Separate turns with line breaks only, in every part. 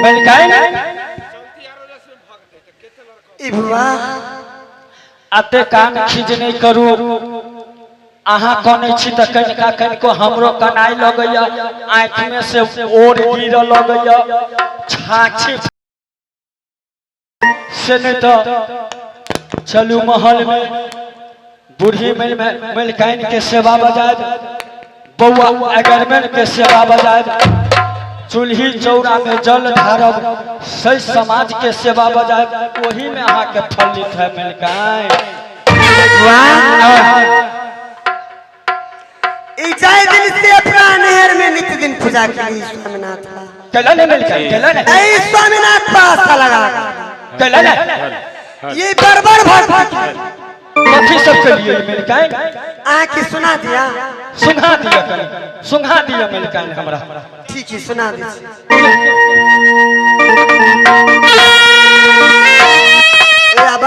मलिकाइन
ई बुआ
अते कान खींच नहीं करू। अहाँ कनै छी त कनिका कनिको हमरो कनाइ लगैया, आँखि में से ओर गिर लगैया, छाछी से नहीं तो चलू महल में बूढ़ी मलिकाइन के सेवा बजायब, बौआ अगरमन के सेवा बजायब, चूल्ही चौरा में जल ढारब, सही समाज के सेवा बजायब, वही में अहाँ के फलित है मलिकाइन।
ई जाय दिन से अपना नहर में नित्य दिन पूजा के लिए स्वामीनाथ बा।
कैला नहीं मलिकाइन, कैला नहीं।
ऐ स्वामीनाथ पर आस्था लगा
कैला नहीं।
ये बरबर भक्त
कथी सब के लिए मलिकाइन?
आँख सुना दिया,
सुना दिया, कनी सुना दिया मलिकाइन हमरा।
ठीक है सुना दीजिए। अब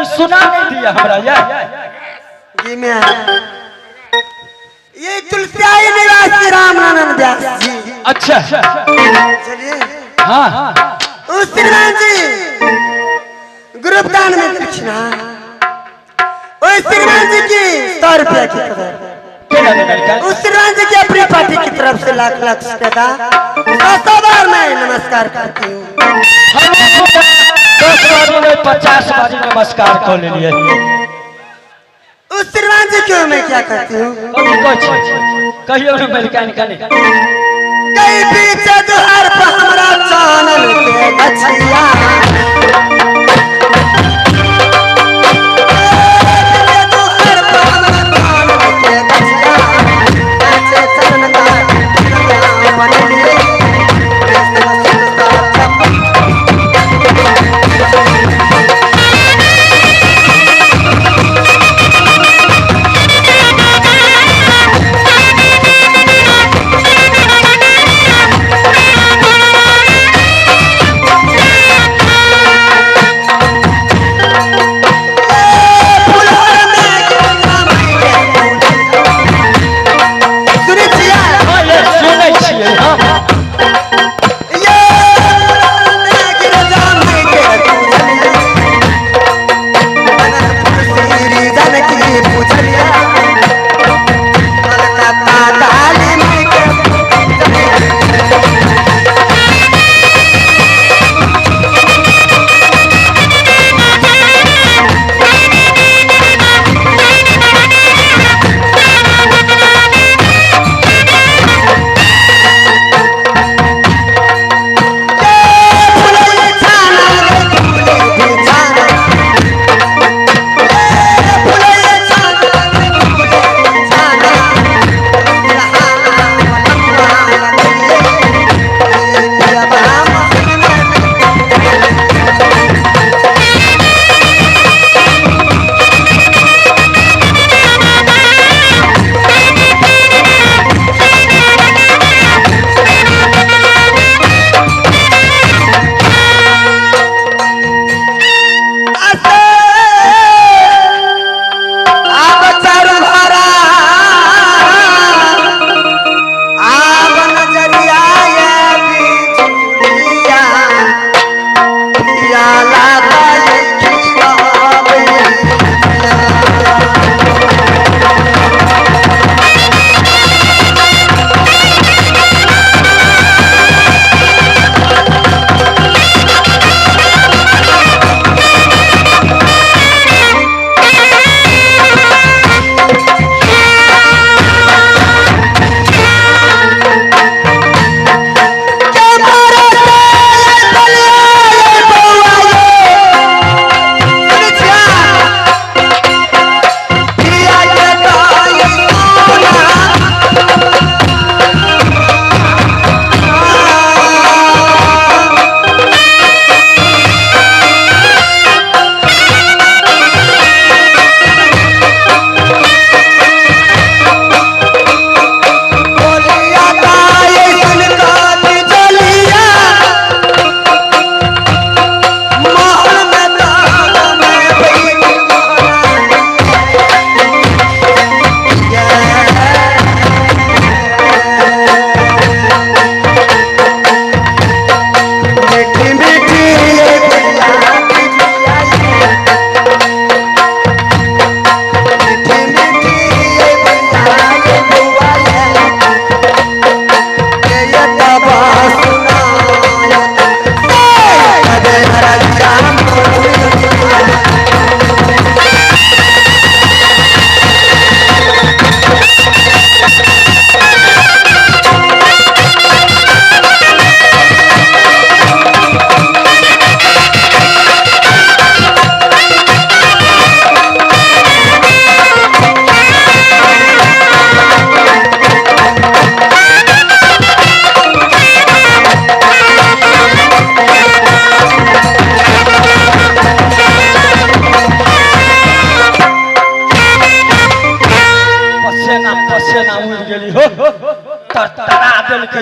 सुना नहीं दिया हमरा यार।
ये तुलसियाई निवासी रामानंद व्यास जी।
अच्छा
चलिए।
हाँ
उस श्रीमान जी ग्रुप दान में दक्षिणा उस श्रीमान जी की 100 रुपया की कदर, उस श्रीमान जी की अपनी पार्टी की तरफ से लाख लाख रुपया 100 बार मैं नमस्कार करती हूँ।
10 बारी में 50 बारी नमस्कार कर लिए।
उस श्रीमान जी क्यों मैं क्या करती हूँ?
कहियो न मलिकाइन कनी
कई पीछे दुहार पर हमरा चानन के गछिया, दुहार पर हमरा चानन के गछिया, नाचे चरण का बनली।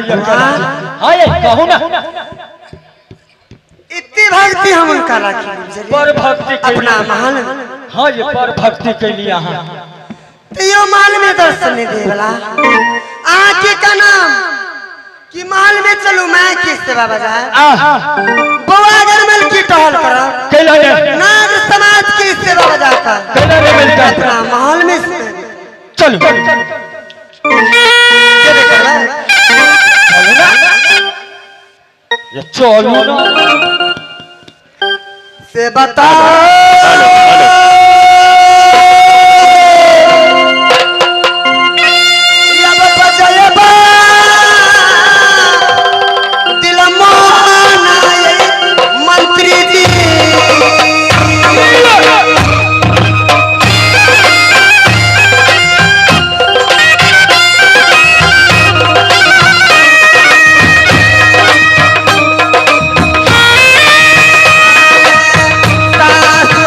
होइए। हाँ ये कहू ना।
इतनी भक्ति हम उनका राखी
पर भक्ति
अपना महान।
हाँ ये पर भक्ति के लिए हाँ
तो यो माल में दर्शन नहीं दे वाला आके का नाम कि महल में चलू मैं की सेवा बजाय बउआ गरमल की टहल करो नाग समाज की सेवा बजाता अपना महल में
चलो चलो
से बताओ मंत्री जी सासु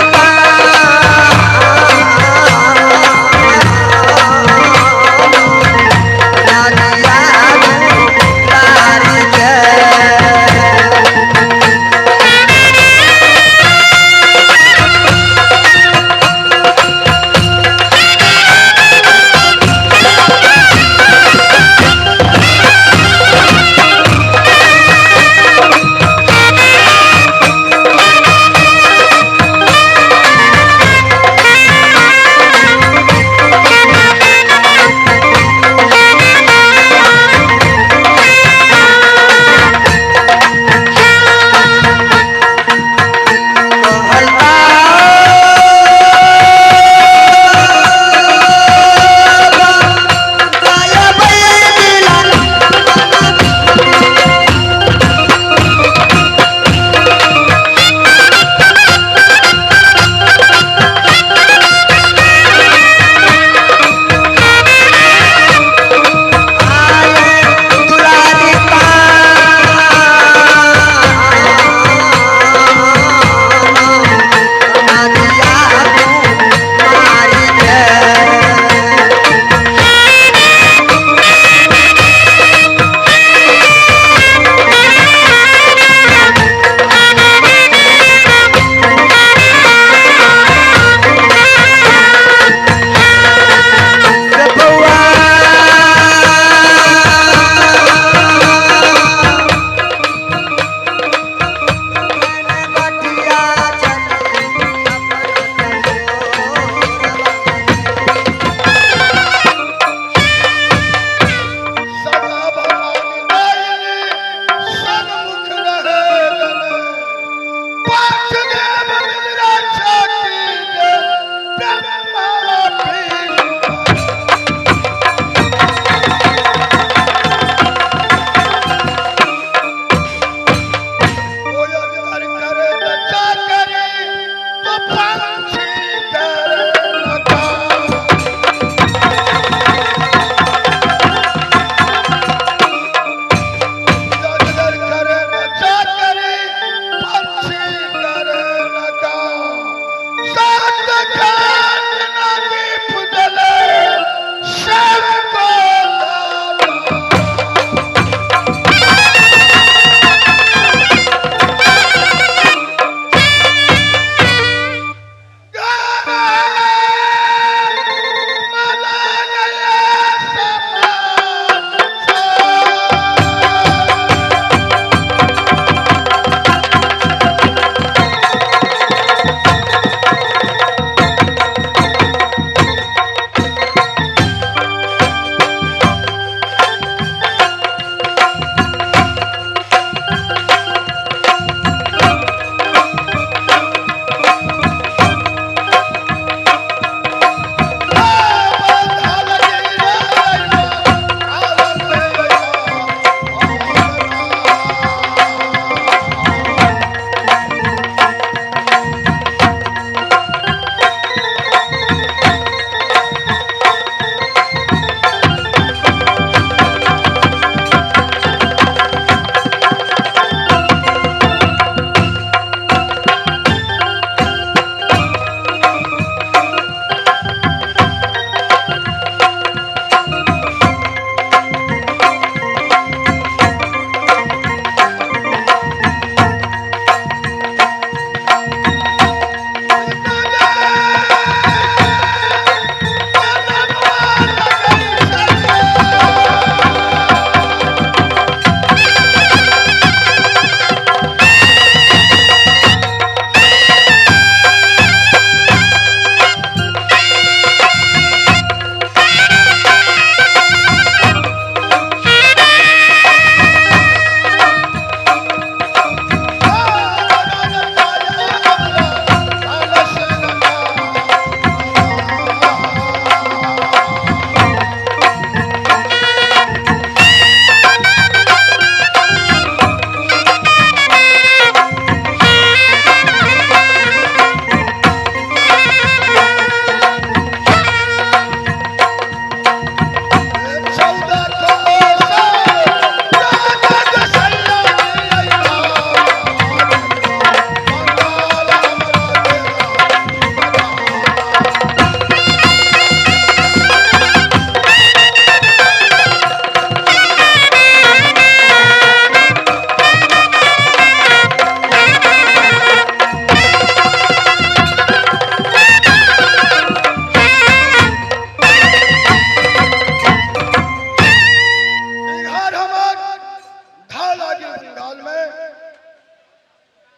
पंडाल में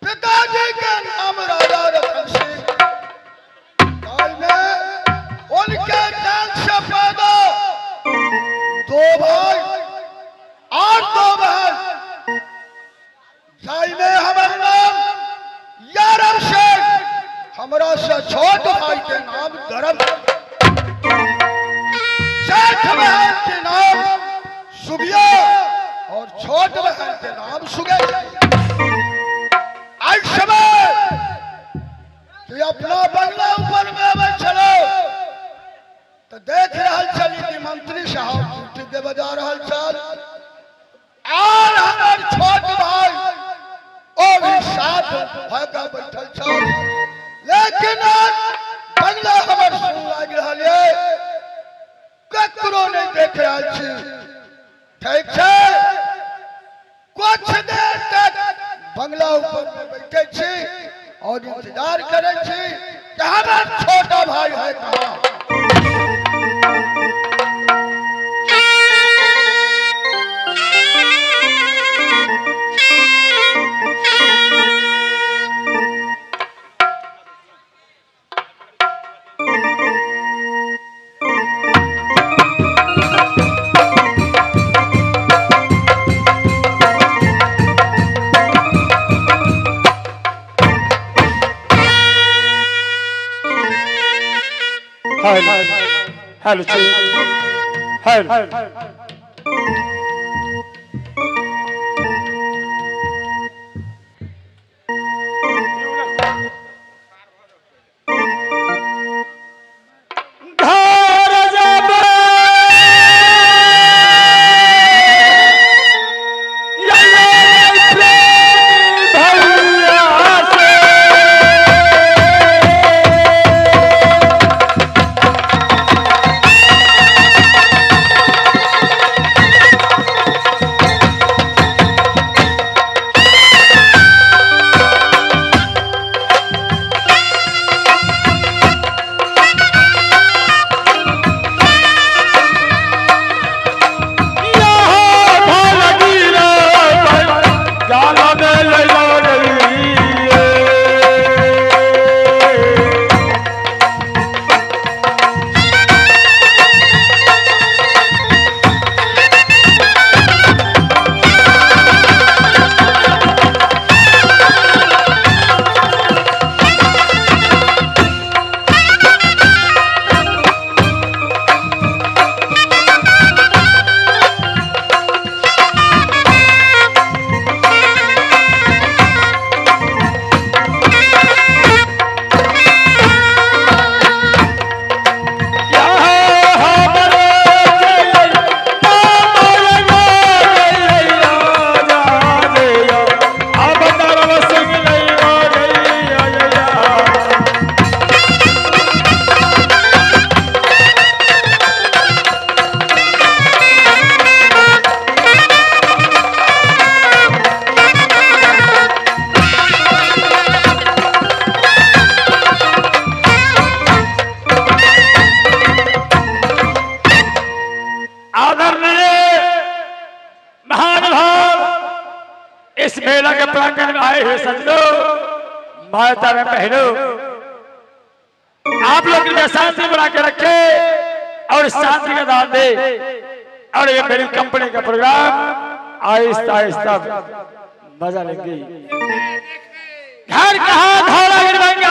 पिताजी के नाम राजा रतन सिंह, काल में उनके जान से पैदा 2 भाई और 2 बहन, जाई में हमारे नाम यारम शेख, हमरा से छोट भाई के नाम धर्म, जेठ बहन के नाम सुगिया और छोट बहन के नाम सुगे। आज समय कि अपना बंगला ऊपर में आवे चलो तो देख रहा चली कि मंत्री साहब ड्यूटी देवे जा रहा चल और हमार छोट भाई ओ भी साथ भागा बैठल छल, लेकिन बंगला हमर सुन लाग रहल ये ककरो नहीं देख रहल छी। ठीक छै, कुछ देर तक बंगला ऊपर में बैठे छी और इंतजार करे छी कि हमार छोटा भाई है कहाँ।
हेलो हेलो घर जब भैया से इस मेला के प्रांगण में आए हुए सज्जनों, माता बहनों, आप लोग कृपया शांति बना के रखे और शांति का दान दे। और ये मेरी कंपनी का प्रोग्राम आहिस्ता आहिस्ता मजा लेंगे। घर कहा धौलागिर।